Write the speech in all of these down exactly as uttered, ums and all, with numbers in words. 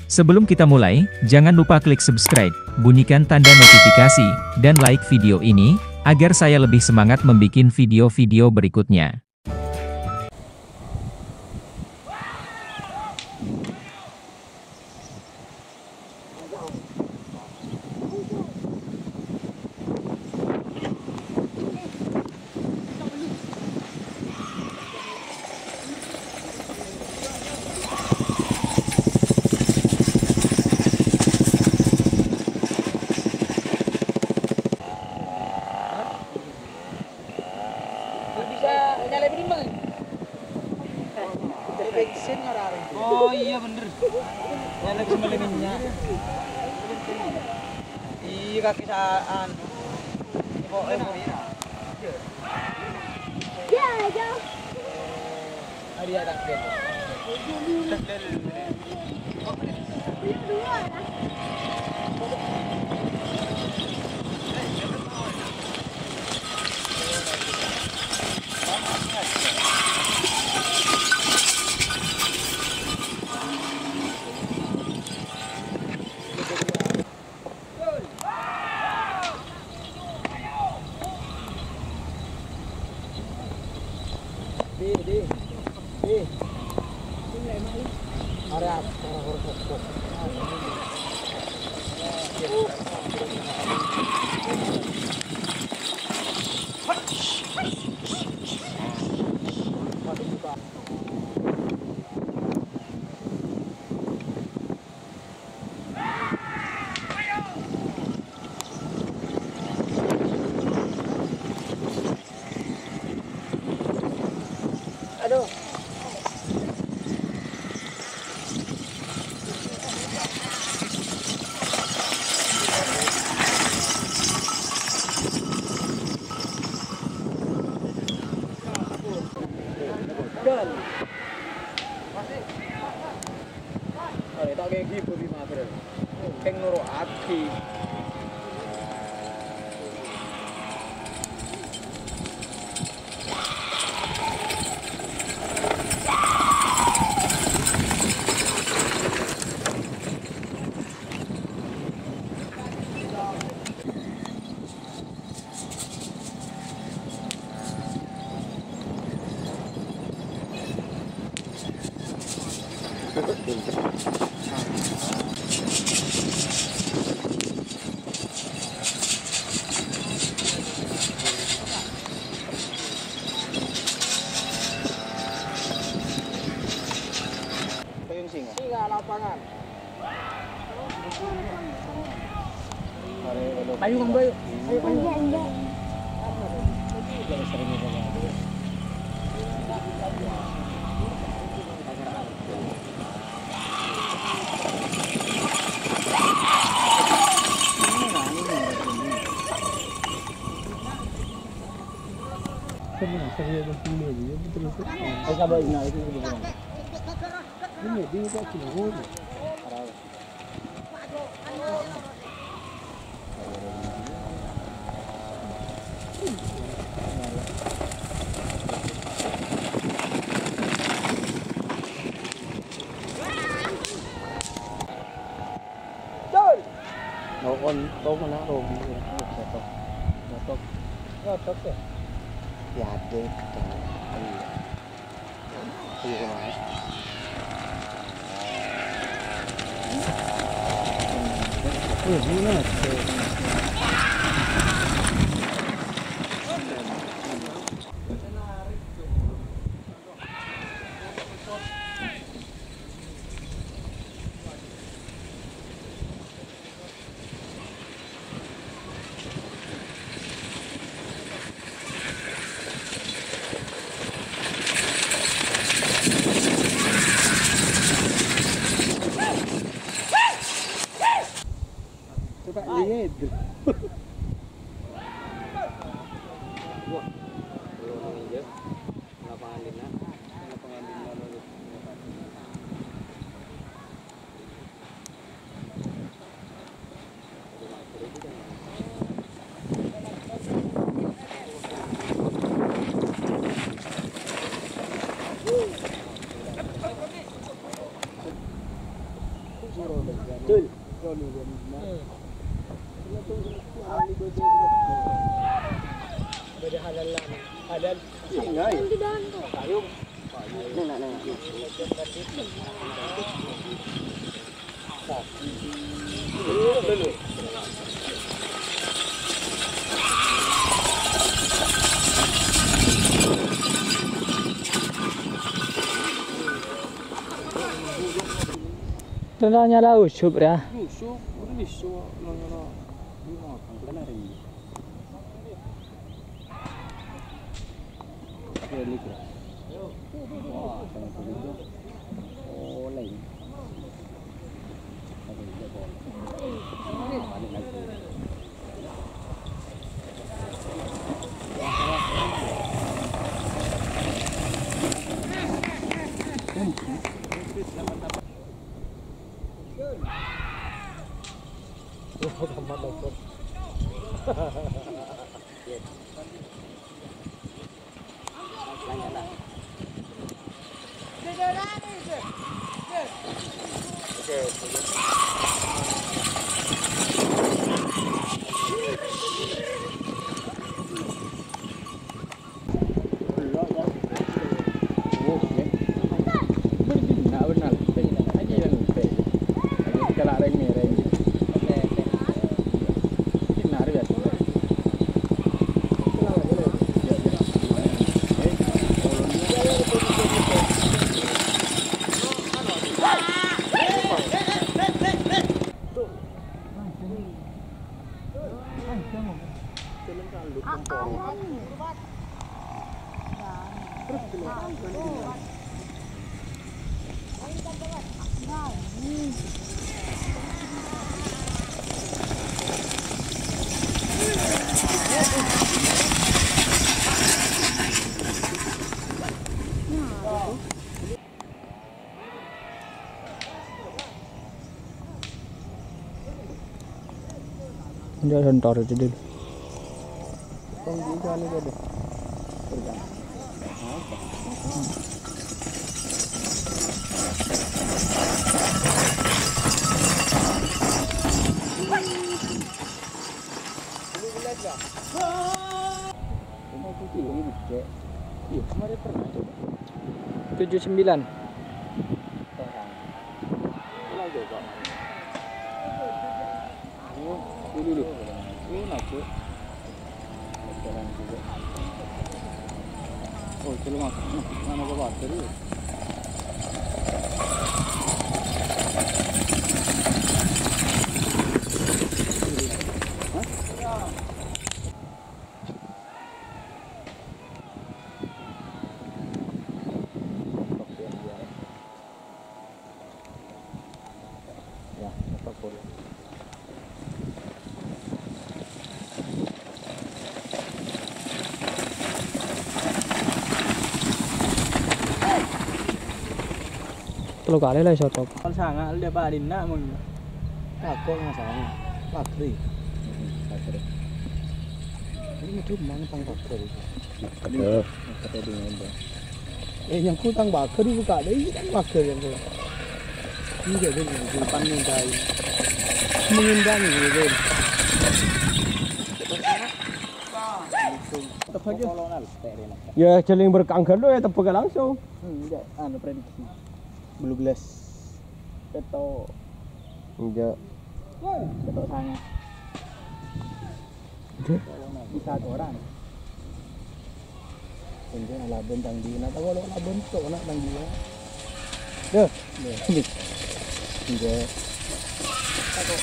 Sebelum kita mulai, jangan lupa klik subscribe, bunyikan tanda notifikasi, dan like video ini, agar saya lebih semangat membuat video-video berikutnya. Bisa nyala bini mang. Bensin ora ada. Oh iya, bener. Nyala cuma minyak. Iya, kaki saan. Kok, eh, Ya, ya. Ada ya, tak? Aduh. Done. Ayo, tak kayak gitu, Bima, Bro. Kayak noro'agi. Payung singa. Singa lapangan. Ayo, Bang, ayo. Ayo, ayo. Ayo, sabar, nah, itu, itu, itu. Ini dia tak guna. No'on, tao mana rogi, nyotok, nyotok, nyotok ya, ya ada, iya. Coba lihat. Wah, belum aja. Lapangan di mana? Lapangan di mana? Bâdâ halal lan halal. Terus nyala usup, ya. Enjâ' sentor itu, Dil. Iya, kemarin pernah coba. Tujuh sembilan. Orang. Pernah coba. Oh, dulu, dulu. Oh, nabuk. Jalan juga. Oh, itu lu makan. Mana gua pakai dulu? Hah? Ya, apa boleh? Tello kalè la èsotop. Tanggal sanga' lè parinna mon. Tako' masalah. Pagri. Pagri. Ini cuma tang pagri. Pagri. Pagri dengan dia. Eh, nyangkut tang pagri buka deh, ini kan pagri yang tuh. Ini jadi depan nih, guys. Mengundang gitu. Apa aja? Ya, jaling berkanggar lo ya, tebak langsung. Hmm, enggak, anu, prediksi. Belum belas. Ketok. Enggak. Ketok sanga'. Bisa aturan. Enggak, labân tang di, nah, tahu kalau labân tuh, nak tang di, ya. Deh. Deh. Enggak.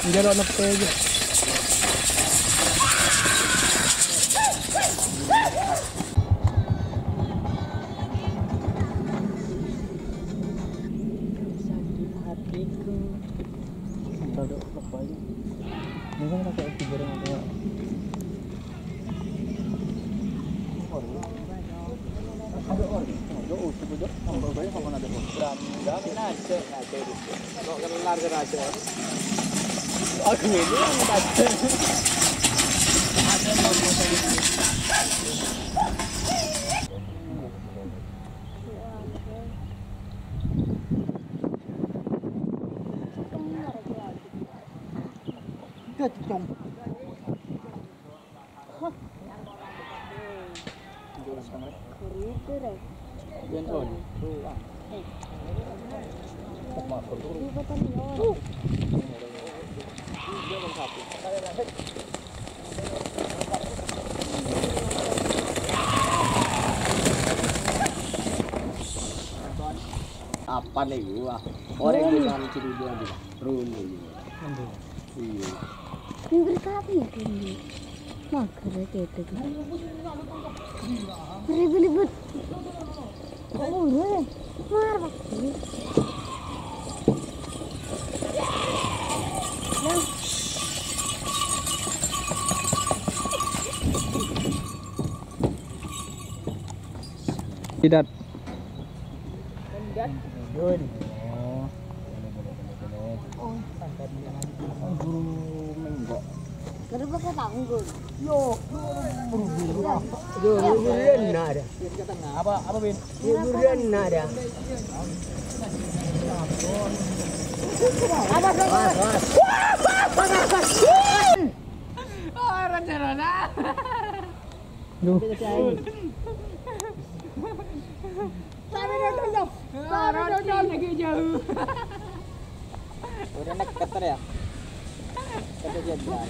Enggak, lo nepe aja. Sakit hatiku. Ada apa ini? Ini kan pakai es goreng apa? Aku ini yang baca. Apa nih gua? Orang yang bilang ciri dia dia. Ruli. Iya. Pinggir sapi ya, Dendi. Mager ya, ketek. Ribut-ribut. Oh, iya. Mar, Pak. Nah. Tidak. Yun. Oh. Oh, guru menggo. Guru pakai tanggul. Yo, guru. Yo, guru ada. Apa, apa, Bin? Yo, guru ada. Apa, apa? Mas, mas. Oh, orang cerona. Duh. Roti lagi jauh. Udah naik keter ya? Keter jembatan.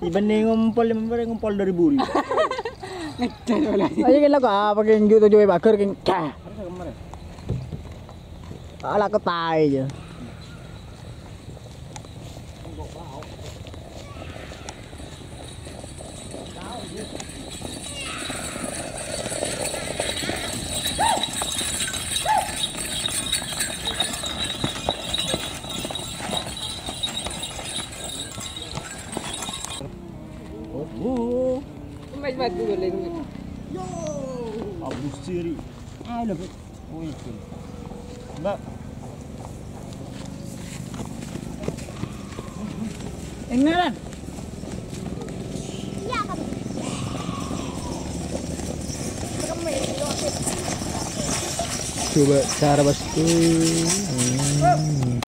Ibane ngompol, ngompol dari buri. Ngedel oleh. Ayo, kena kok apa, keng, juta, juta, bager, keng. Dah. Ala ketai aja. Oh. Mas, mas, dulu. Yo. Abdul Siri. Ayo, Bek. Oh, itu. Mbak. Engaran. Coba cara pas tuh. Hmm.